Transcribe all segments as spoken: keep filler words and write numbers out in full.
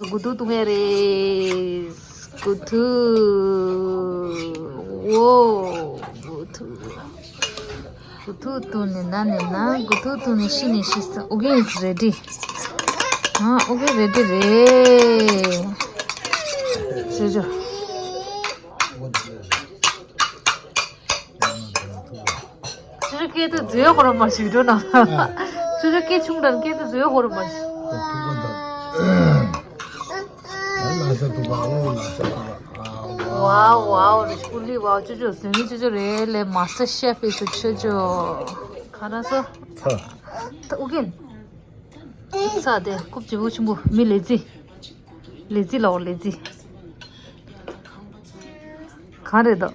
དགུ་ཐུག་བཏུང་ཡ་རེད། དགུ་ཐུག་འོ། དགུ་ཐུག་དགུ་ཐུག་བཏུང་ནས་ན་ནས་ན། དགུ་ཐུག་བཏུང་ནས་ཤི་ནས་ཤི་ས། ཨོ་རྒྱན་རེ་ཌི། ཨ་ཨོ་རྒྱན་རེ་ཌི་རེད། ཞུ་ཞུ། ཁྱོད་སྐད་དུ་བཟོས་ཧོར་མ་ཞིག་འགྲོ་ན། ཁྱོད་སྐད་ཆུང་དྲགས། སྐད་དུ་བཟོས་ཧོར་མ་ཞིག་ཝའོ་ཝའོ་རེ་ཀུ་ལི་ཝའོ། ཅོ་ཅོ་ཟོས་ནི་ཅོ་ཅོ་རེད་ལེ། མཱ་སི་ཊར་ཤེཕ་ཨིས་ཅོ་ཅོ། ག་ར་སོ། ཨོ་རྒྱན། ས་དེ་རྐུབ་བྱེད་པོ་ཆུང་པོ་མི་ལེ་ཙི། ལེ་ཙི་ལའོ་ལེ་ཙི། གང་རེད་དོ།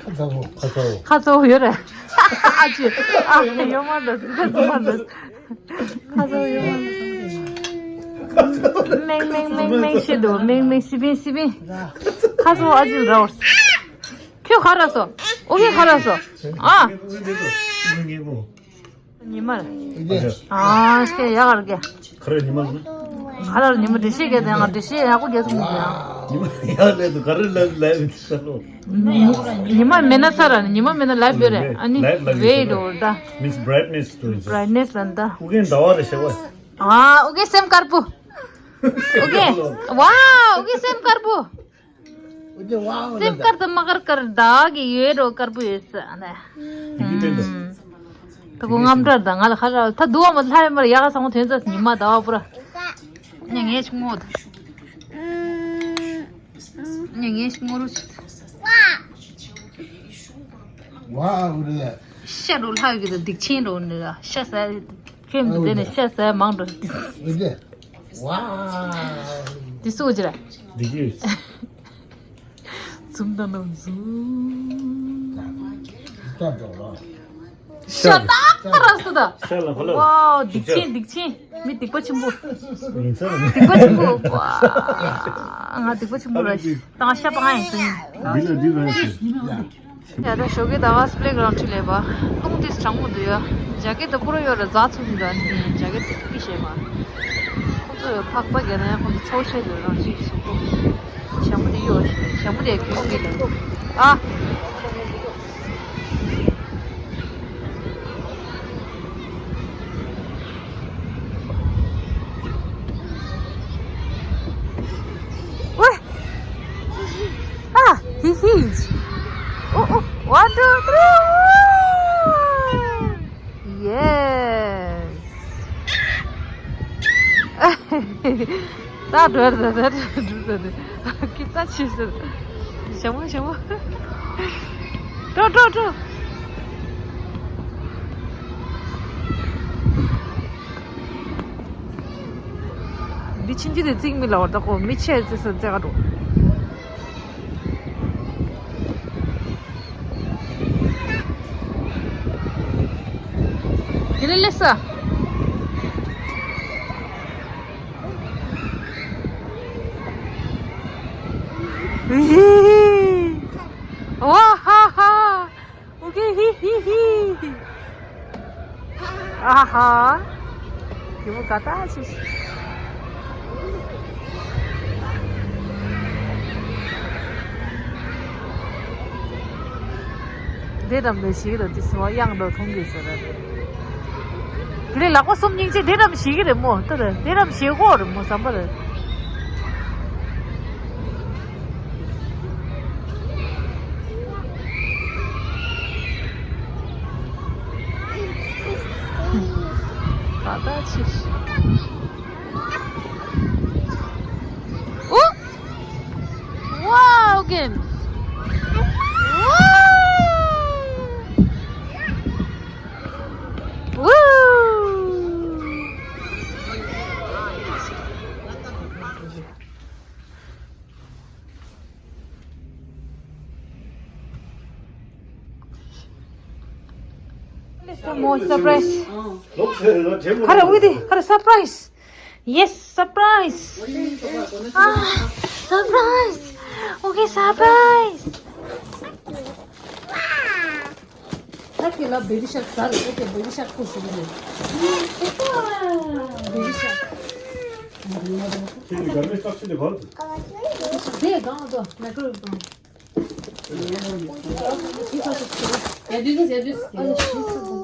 ཁ་ཚ་བོ། ཁ་ཚ་བོ། ཁ་ཚ་བོ་ཡོད་རེད། ཨ་ཅེ། ཨ་ཡོད་མ་འདུག་ཁ་ཚ་མ་འདུག་ཁ་ཚ་བོ་ཡོད་མ་འདུག་མེང་མེང་མེང་མེང་ཤི་འདུག་མེང་མེང་སི་པིན་སི་པིན། ཁ་ཚ་བོ་ཨ་ཅེ་ར་བར། ཁྱོད་ག་ར་སོ། ཨོ་རྒྱན་ག་ར་སོ། ཨ། ཉི་མ། ཨ་ཤེས་ཡག་གར་གྱ། ག་རེ་ཉི་མ་ལ། ག་ར་ཉི་མ་འགྲེལ་བཤད་རྒྱག་དེ་ང་འགྲེལ་བཤད་ཡག་པོ་རྒྱག་ཐུབ་མི་འདུག་ཡ། ཉི་མ་ཡག་ལས་དུ་ག་རེ་ལ་ལ་ཡིན་ས་ལོ། ཉི་མ་མེད་ན་ཚར་ར་ནི། ཉི་མ་མེད་ན་ལའིབ་ཡོད་རེད། ཨ་ནི་ལའིབ་ལ་ཝེ་ཡོད་འགྲོ་ད། མིས་བྷ་རའིཊ་ནེ་སི་ཏུ་ཡིན་ས། བྷ་རའིཊ་ནེ་སི་ལ་ད། ཨོ་རྒྱན་ཟླ་བ་རེད་ཤེས་པ། ཨ་ཨོ་རྒྱན་སེམས་དཀར་པོ། ཨོ་རྒྱན། ཝའོ་ཨོ་རྒྱན་སེམས་དཀར་པོ། སེམས་དཀར་དང་མ་དཀར་དཀར་ཟླ་གི་ཡོད་རོ་དཀར་པོ་ཡོད་ས་ཨ་ནི། ད་ཁོ་རྔམ་དཀར་དང་ང་ལ་ཁ་ར་ད་དུ་བ་མ་ལྷ་ཡ་མར་ཡག་ས་ངོ་དོན་ཙ་ཉི་མ་ཟླ་བ་པུ་ར། ཉ་ངས་ཆུང་ངོ་ད། ཉ་ངས་ཆུང་ངོ་རུ་ཆུ། ཝའོ་རེད། ཤ་རུ་ལྷ་ཡོད་གི་ད་སྡིག་ཆེན་རོ་ནི་ར་ཤ་ཟ། ཁྱོད་མི་དེ་ནས་ཤ་ཟ་མང་འགྲོ། ཝའོ། དེ་སུ་ཅི་ར། འཛུམ་དང་ནང་འཛུམ། ཤ་སྟག་ཏ་ར་སུ་ད། ཤ་ལ་ཕ་ལ། ཝའོ་སྡིག་ཆེན་སྡིག་ཆེན། མི་སྡིག་པ་ཆེན་པོ། ཡིན་ས་རེད། སྡིག་པ་ཆེན་པོ། ཝའོ། ང་སྡིག་པ་ཆེན་པོ་ར། ད་ང་ཤ་པ་ང་ཡིན་ས་ཡིན། འདི་ལ་འདི་ར་ཤི། ཡ་ད་ཞོགས་ཀས་ད་ག་སི་པི་ལེ་གྷི་རའུན་ཌི་ལས་པ། རླུང་དེ་གྲང་མོ་འདུག་ཡ། ཇ་ཀེ་ཊི་ད་ཁོ་ར་ཡོད་ར་རྫ་ཚུགས་འདུག་ཨ་ནི་ཇ་ཀེ་ཊི་དེ་སྐྱིད་ཤེས་མ། ཁོ་ཚོ་ཡོད་ཕག་པ་རྒྱ་ནས་ཁོ་ཚོ་ཚོགས་ཤེས་འདུག་རང་ཅིག་ཞུ་གོ། ཞྭ་མོ་དེ་གཡོག་ཞེས་ཞྭ་མོ་དེ་གྱོན་གི་ལ། ཨ། ཨ། ཧི་ཧི། ཨོ་ཨོ། One, two, three. Yes. ད་འགྲོ་ད་ད་འགྲོ་ད་ད། ཀི་ད་ཆི་ཟེར། ཞྭ་མོ་ཞྭ་མོ། འགྲོ་འགྲོ་འགྲོ། འདི་ཕྱིན་ཅི་དེ་རྩིག་མི་ལ་བར་ད་ཁོ་མི་ཆེ་ཚེ་ས་རྩེ་ག་འགྲོ། དེ་ལས་ལས་ས། ཝ་ཧ་ཧ། ཨོ་ཀེ་ཧི་ཧི་ཧི། ཨ་ཧ། དེ་མོ་ག་ད་ཆི། དེ་རམ་ལས་ཤིག་ར་དེ་སོ་དབྱངས་འགྲོ་མཐོང་གི་ཟེར་ར། དེ་ལས་ལག་པ་གསུམ་སྙིང་རྗེ་དེ་རམ་ཞིག་གི་རེད་མོ། ད་ར་དེ་རམ་ཞིག་གོ་རེད་མོ་བསམ་པ་རེད། ད་ལྟ་ཕྱིར། ཨོ། ཝའོ་གེམ། ཝའོ། ཝུ། More surprise. ཁ་ར་ཝི་དི་ཁ་ར་surprise. Yes, surprise. Ah, surprise. Okay, surprise. ཁྱེད་ལ་བེ་བི་ཤག་ཟ་རེད། ཁྱེད་བེ་བི་ཤག་ཁུ་ཞུ་གི་རེད། བེ་བི་ཤག་ཁྱེད་ཀྱི་གར་མེད་སྟག་ཆེན་དེ་ག་རེད། དེ་གང་དུ་མེ་ཀྲོ་ཝེབ་གང་། ཡ་དུས་ཡ་དུས། ཨ་ལ་ཤི་ས་དུ་དུ།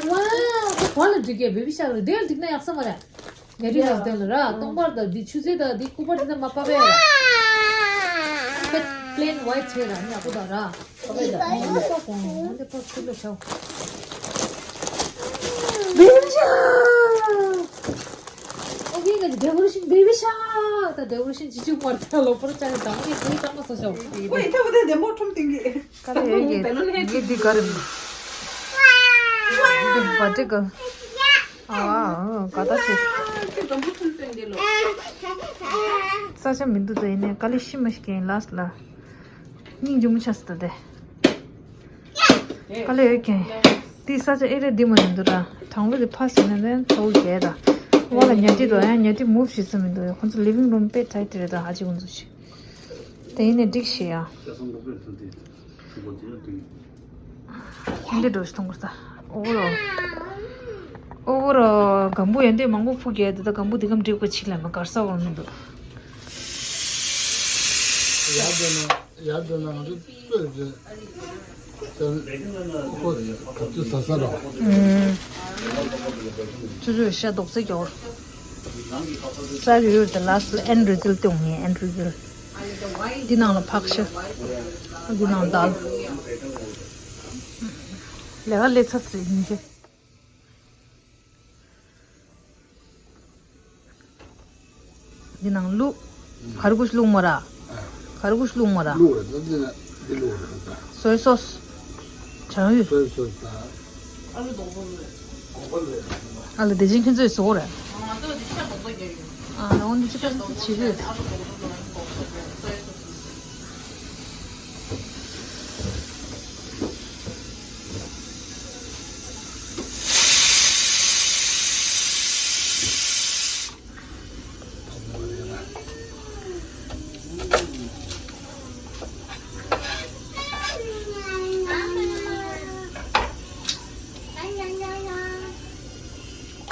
ཝའོ། ཁོ་ལ་འགྲིག་གི་བེ་བི་ཤག་རེད། དེ་ལ་འགྲིག་ན་ཡག་ས་མ་རེད། ཉལ་ཁྲི་ལ་དེ་ལ་ར་སྟོང་པར་དང་འདི་ཆུ་ཚོད་དང་འདི་སྐུ་པར་དེ་ཚོ་མ་པ་བས་ར། པེ་པི་ལེན་ཝའི་ཊི་བྱས་ར་ཉག་པོ་དང་ར། པེ་པི་ལེན་ཝའི་ཊི་ཝའི་ཊི་ཁུ་ལ་ཆའོ། བེ་བི་ཤག་ཨོ་ཁེ། ང་ཚོ་ཌེ་ཀོ་རེ་ཤན་བེ་བི་ཤག་ད་ཌེ་ཀོ་རེ་ཤན་ཅི་ཅུ་མར་ད་ལོ་པར་ཅང་དང་ངས་དེའི་ཀ་མ་སོ་ཤོ། ཁོ་ཡི་ཐབས་དེ་བདེ་མོ་ཁྲོམ་སྟེང་གི། ཀ་ལེ་ཡོད་ཀྱི་ངས་འདི་ག་རེ་མི་འདུག་འདི་བ་ཏི་ཀལ། ཨ་ཨ་ག་ད་ཆེ། ཁྱོད་དང་པོ་ཐུན་སྟོན་གྱི་ལོ། ས་ཆ་མི་འདུག་ད་ཡིན་ནའི་དཀའ་ལས་ཤི་མ་ཤི་གིན་ལ་སི་ལ། སྙིང་རྗེ་མོ་ཆགས་སོང་ད་དེ། དཀའ་ལས་ཡོད་ཀྱིན། དེའི་ས་ཆ་ཨེ་རེ་འདི་མ་ཡིན་འདུག་ར། གྲང་རླུང་དེ་ཕ་སོང་ནས་ནས་ཚ་བོ་རྒྱས་ད། བ་ལ་ཉལ་ཁྲི་དོ་ཡང་ཉལ་ཁྲི་མུབ་བྱེད་ས་མི་འདུག་ཁོང་ཚོ་ལི་ཝིང་རུམ་དཔེ་ཊའི་ཊི་རེད་ད། ཧ་ཅི་ཁོང་ཚོ་ཞིག་དེ་ཡིན་ནས་འགྲིག་ཤེས་ཡ། འདི་འགྲོ་ཞིག་མཐོང་གི་ད། ཨོ་རོ། ཨོ་རོ་སྒམ་པོ་ཡོན་ཏན་མང་པོ་ཕུག་གི་ད། སྒམ་པོ་འདི་གམ་འགྲིག་གོ་ཆིག་ལ་མ་གར་ས་འོང་མི་འདུག་ཡར་འགྲོ་ན་ཡར་འགྲོ་ན་ང་ཚོ་ཙོས་ཙོས་ཁོ་ག་ཚོད་ཟ་ས་ར། ཨུམ། ཆུ་ཆུ་ཤ་རྡོག་རྩེ་རྒྱོར། ས་རུ་ཡོད་དེ་ལ་སི་ཨེན་རི་ཛིལ་ཏེ་འོང་ངེ་ཨེན་རི་ཛིལ། འདི་ནང་ལ་ཕག་ཤ། འདི་ནང་དལ། ལས་ཀ་ལས་ཚར་ཚར་ཡིན་གྱི། འདི་ནང་བླུག་ག་རེ་ཀུ་ཤ་བླུག་མོ་ར། ག་རེ་ཀུ་ཤ་བླུག་མོ་ར། བླུག་རེད་ད། འདི་ན་འདི་བླུག་རེད་ད། སོའི་སོ་སི། བྱང་ཡུ། སོའི་སོ་སི་ད། ཨ་ལ་དེ་བཞིན་ཁྱོད་ཚོས་བཟོ་རེད། ཨ་འོ་འདི་ཅི་ཀ་ཅི་བྱེད་རེད།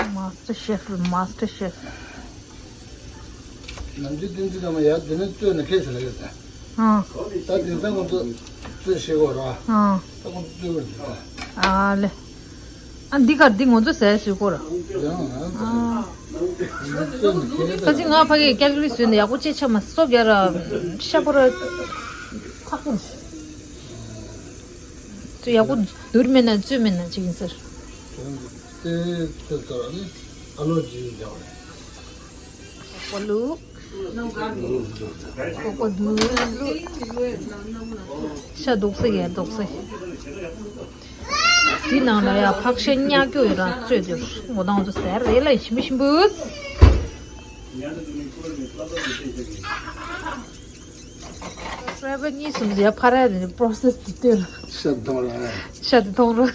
མ་སི་ཊར་ཤེ་ཕི། མ་སི་ཊར་ཤེ་ཕི། ནམ་རྒྱུན་བསྟན་འཛིན་ཀརྨ་ཡར་འདི་ནས་བཙོས་ནས་ཁྱེར་ཟེར་ལ་ཡོད་ད། ཨ། ད་དེང་སང་ང་ཚོ་བཙོས་ཤེས་གོ་ར། ཨ། ད་ཁོང་ཚོ་བཙོས་གོ་ར། ཨ་ལེ། ཨ་འདི་གར་འདི་ང་ཚོ་ཟས་ཟོས་གོ་ར། ཡང་ང་ཚོ་ཨ། བཙོས་ནས་ཁྱེར་ད། ཁ་ཅིག་ང་ཕ་གིར་ཀལ་ག་རི་བཟོས་ནས་ཡག་པོ་ཅེ་ཆ་མ་སོ་རྒྱ་ར་ཤ་པོ་ར་ཁག་པོ། ཚོ་ཡག་པོ་བསྡུར་མེད་ན་བཙོས་མེད་ན་ཅིག་ཡིན་ཟེར། དེ་ཚོད་ཚོད་ནི་ཨ་ལོ་ཇི་ཡིན་ཀྱང་རེད། ཀོ་ལུ། ཀོ་ཀོ་དུ། ཤ་རྡོག་སེ་ཡ་རྡོག་སེ། འདི་ནང་ལ་ཡ་ཕག་ཤ་ཉག་སྐྱོ་ཡོད་ར་བཙོས་དེ། ངོ་དང་ཚོ་ཟེར་རེད་ལ་ཞིམ་པོ་ཞིམ་པོ། ཕྲེ་བ་གཉིས་གསུམ་ཡ་ཕ་ར་རེ་པྲོ་སེ་སི་དེ་ལྟོས་ར། ཤ་དང་ར། ཤ་དེ་མཐོང་ར།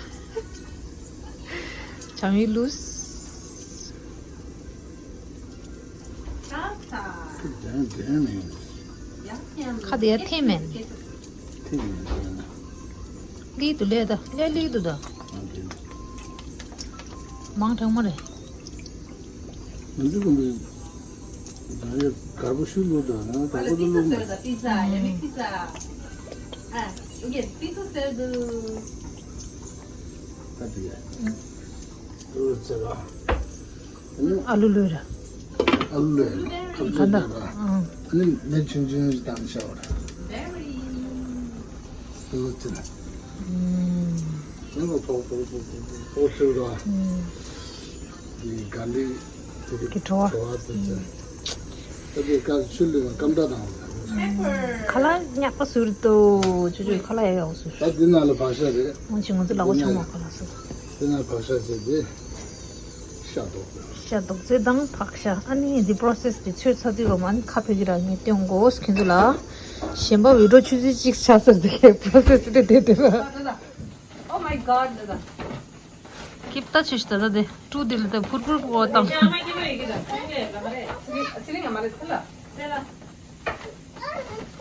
བྱང་ཡུལ་ལུས། དེ་དེ་ནས། ཁ་དེ་ཡ་ཐེ་མེན། ཐེ་མེན་ཟེར་ན། ལི་དུ་ལེ་ད་ལེ་ལི་དུ་ད། ཨ་དེ། མང་དྲགས་མ་རེད། ང་ཚོ་ཀུན་པའི་ད་ཡ་དཀར་པོ་ཤུ་ལུ་ད་ན་དཀར་པོ་ད་ལུ་མ། ཨ་དེ་ཡ། ཨ་དེ་ཡ། ལུ་ཚེ་ར། ཨ་ལུ་ལུ་ར། ཨ་ལུ་ལུ་ར། ཁམ་ཚོད་ད་ར། ཨ་ནི་མེ་ཆུང་ཆུང་ཞིག་བཏང་བྱ་བ་ར། ཨ་ལུ་ཚེ་ར། ཨུམ། ཨ་ལུ་ཕོག་ཕོག་ཕོག་ཕོག་ཕོག་ཚེ་ར། ཨུམ། དེ་ག་འདི་དེ་གི་གི་བྲོ་བ། བྲོ་བ་དེ་ཚེ། ད་དེ་ཀ་ཆུ་ལུད་ལ་སྐམ་འདྲ་དང་། ཁ་ལག་ཉག་པ་ཟུར་དུ་ཆུ་ཆུ་ཁ་ལག་ཡག་ཡག་ཟུར། ད་འདི་ནང་ལ་བག་ཤ་རེད། ང་ཆུ་ང་ཚོ་ལག་པ་ཆུང་མ་ཁ་ལག་ཟུར། འདི་ནང་བག་ཤ་བྱས་ཏེ་ཤ་རྡོག་ཤ་རྡོག་རྩེ་དང་བག་ཤ། ཨ་ནི་འདི་པྲོ་སེ་སི་འདི་ཚོས་ཚ་དུས་ལོ་མ་ནི་ཁ་ཕེ་གི་ར་ངས་སྟོན་དགོས་ཁྱེད་ཚོ་ལ། གཞན་པ་བི་ཌིའོ་ཆུ་ཚོད་གཅིག་ཆགས་ཚར་འདུག་པྲོ་སེ་སི་འདི་དེ་དེ་ལ། Oh my god, Dada. Keep touch ད་ད་དེ་ཀྲུ་དེ་ལ་དེ་ཕུར་ཕུར་པོ་བཏང་།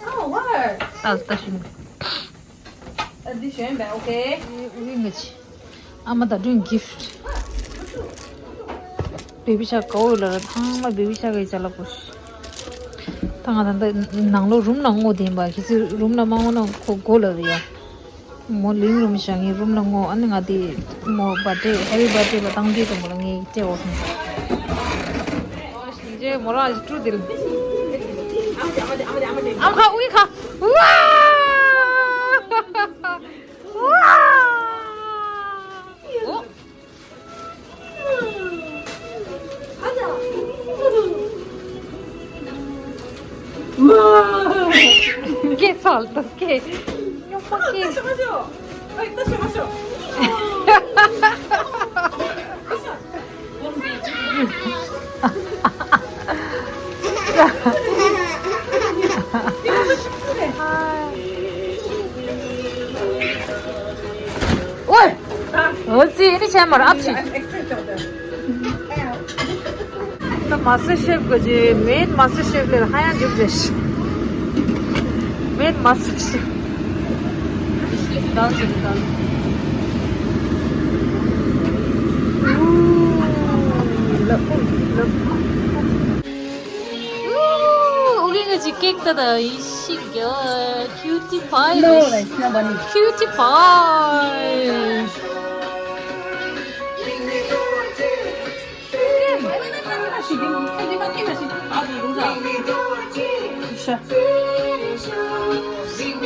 Oh, what? ད་ད་ཤིང་། ཨ་འདི་གཞན་པས་ཨོ་ཁེ། ཨ་མ་ད་དུང་གིཕ་ཊི། བེ་བི་ཤ་ཀ་འོ་ལ་ཐང་མ་བེ་བི་ཤ་ཀ་ཡི་ཅ་ལག་པོ། ད་ང་ད་ནང་ལོ་རུམ་ནང་ངོ་དེ་ཡིན་པ་གི་ཚེ་རུམ་ནང་མ་ངོ་ན་ཁོ་གོ་ལ་རེད་ཡ། མོ་ལིང་རུམ་བཞག་ངའི་རུམ་ལ་ངོ་ཨ་ནི་ང་དེ་མོ་བར་ཌེ་ཧེ་པི་བར་ཌེ་པ་བཏང་དུས་དུ་མོ་ལ་ངའི་སྤྲད་འོ་སོང་། ཨོ་ཞིང་ཆེ་མོ་རང་ཞིག་ཀྲུ་དིལ། ཨམ་ཁ་ཨུའི་ཁ། ཝ། ཝ། ཨོ། སྐད་ཚགས་ལ་སྐད། སྨྱོ་མ་སྐད། ཨོའི། འོ་ཙི་ཨེ་ནི་ཆེན་མོར་ཨབ་ཆི། ད་མ་སི་ཊར་ཤེཕ་གི་ཇི་མེན་མ་སི་ཊར་ཤེཕ་ལས་ཧ་ཡང་འཇུག་ཅེས། མེན་མ་སི་ཊར་ཤེཕ། ད་ཟེར་ད། ཨུ་གི་ང་ཅི་ཀེག་ད་ད་ཡི་ཤི་གི་ཁྱུ་ཊི་པའི། No, it's not funny. ཁྱུ་ཊི་པའི།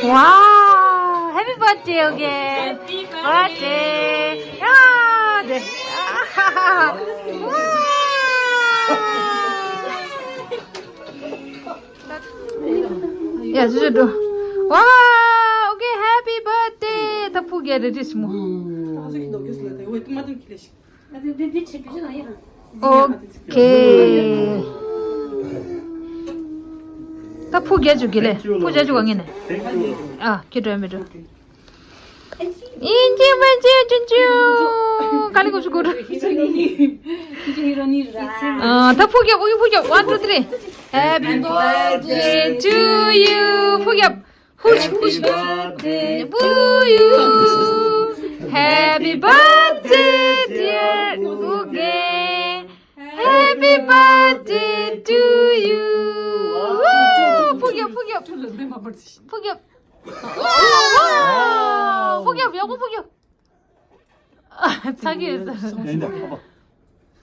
Wow, happy birthday again. Happy birthday. ཡ་དེ། ཡ་ཇུ་ཇུ་འགྲོ། Wow, okay, happy birthday. ད་ཕུག་གི་རེ་ཌི་སི་མོ། ཨོ་ཁེ། ད་ཕུག་རྒྱག་བཅུག་གི་ལེ། ཕུག་རྒྱག་བཅུག་ག་ངེས་ནས། ཨ་ཁྱེད་འགྲོ་ཡ་མི་འགྲོ། ཨིན་ཇི་མན་ཇི་ཅུན་ཅུ། ག་ལེ་གོ་ཆུ་གོ་འགྲོ། ཨ་ད་ཕུག་རྒྱག་ཨུ་ཡུ་ཕུག་རྒྱག one, two, three. Happy birthday to you. ཕུག་རྒྱག་ཧུཤ་ཧུཤ། Happy birthday to you. Happy birthday, dear Uge. Happy birthday to you. ཕུག་རྒྱག་ཕུག་རྒྱག་ཕུག་རྒྱག་ཕུག་རྒྱག་ཕུག་རྒྱག་ཡག་པོ་ཕུག་རྒྱག་ཚ་གི་ཡོད་ས།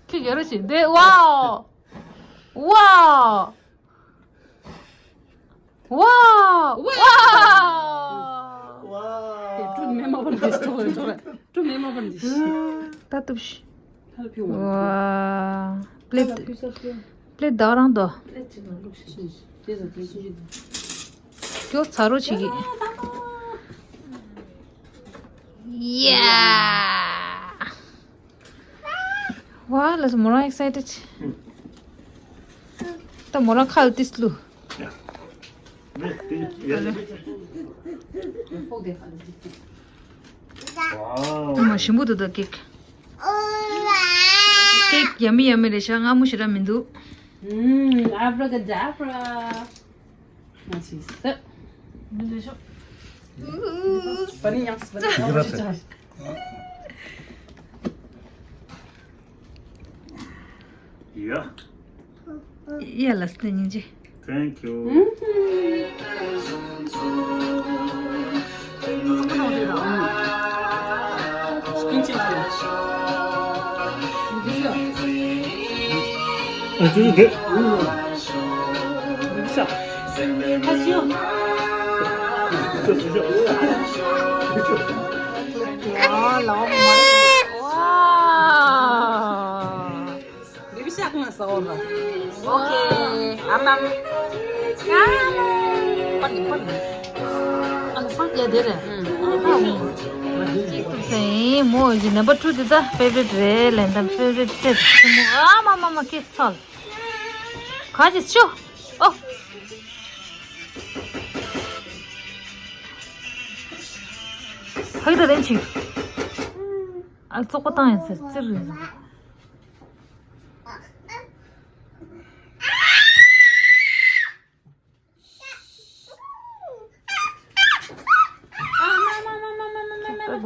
ཁྱི་ག་རེ་བྱེད་འདི། ཝའོ། ཝའོ། ཝའོ། ཝའོ། ཀྲུ་མེ་མ་པར་འདི་ཤི། ཀྲུ་མེ་མ་པར་འདི་ཤི། ད་ཏུབ་ཤི། ད་ཕིའུ་མ། ཝའོ། པླེད། པླེད་ད་རང་དོ། པླེད་ཅིག་ནང་བླུགས་ཤིག་དེ་ཚོ་པླེད་ཅིག་ཅིག་དང་། ཀྱོ་ཚ་རོ་ཆེ་གི། ཡ། ཝ་ལ་མོ་རང་ཨེག་སའི་ཊེཌ། ད་མོ་རང་ཁ་ལ་ཏིས་ལུ། ཨ་མ་ཞིམ་པོ་འདུག་ད་ཀེག། ཀེག་ཡ་མི་ཡ་མི་རེད་ཤག་སྔ་མོ་ཞེ་དྲག་མི་འདུག་ཨམ། ཨབ་ར་ཀ་ཌབ་ར། ང་ཞིག་ཟ། མི་འདུག་ཤོག་པ་ནི་ཡང་སི་པ་ནི་ཡང་སི། ཡ། ཡ་ལ་སི་ནི་སྙིང་རྗེ། Thank you. ཨ་ཅུ་ཅུ་དེ། ཨ་ལའོ་མ། ཝའོ། ལིབ་ཤག་ན་ཟ་འོ་ར། ཨོ་ཁེ། ཨམ་ཨམ། ཡ། པར་ནི་པར་ནི། ཨ་ནི་པར་ཡ་དེ་རེད། ཨ་ད་འོ། ཅིག་ཏུ་སེང་མོ་ཡི་ནམ་བར་ཊུ་དེ་ད་ཕེ་ཝ་རི་ཊི་རེད་ལན་དམ་ཕེ་ཝ་རི་ཊི་ཆེ་ཆེ་མོ། ཨ་མ་མ་མ་ཀེ་ཚལ། ག་ཅི་ཤོ། ཨོ། ཧ་གི་ད་ལན་ཆིག་ཨ་བཙོག་པ་བཏང་ཡིན་ཟེར་ཙིར་རེད།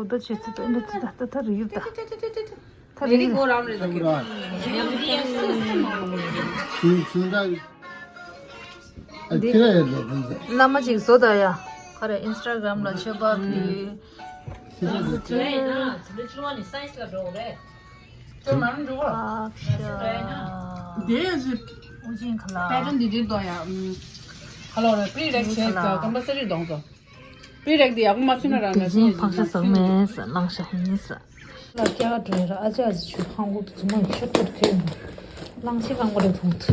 པ་བྱེད་ཚུལ་དེ་འདྲ་ཅི་ད་ད་ད་རེད་ད། ད་རེད་ད། ཆུང་ཆུང་ད། ཨ་འདི་ཁྱེད་རང་ཡོད་ལ་དེ་ཚོ། བླ་མ་ཅིག་བཟོ་ད་ཡ། ཁ་རེ་ཨིན་སི་ཊ་གྷ་རམ་ལ་ཆོས་པ་གི། ཁྱེད་རང་ཡོད་ལ། ཨ་ཤ། དེ་ཨུ་ཅིན་ཁ་ལ། པེ་ཊན་འདི་འདྲའི་འདུག་ཡ། ཁ་ལོ་རེ་པི་རེག་ཆེ་ཀ་ཀམ་པལ་སི་རི་གཏོང་ཚོ། པི་རེག་འདི་ཡག་པོ་མ་ཚུད་ན་རང་དེ་ནས་བཞིན་ཕག་ཤ་ཟག་མེད་ཟ་གླང་ཤ་ཧུམ་ནི་ཟ། ལ་སྐྱ་ག་འགྲོ་ཡ་ར་ཨ་ཅག་ཨ་ཅག་ཆུ་ཧང་གོ་དུ་ཚུ་མ་ཡི་ཤོ་ཏོར་ཁེ་ཡིན། གླང་ཤ་གང་གོ་རེ་ཐོང་དུ།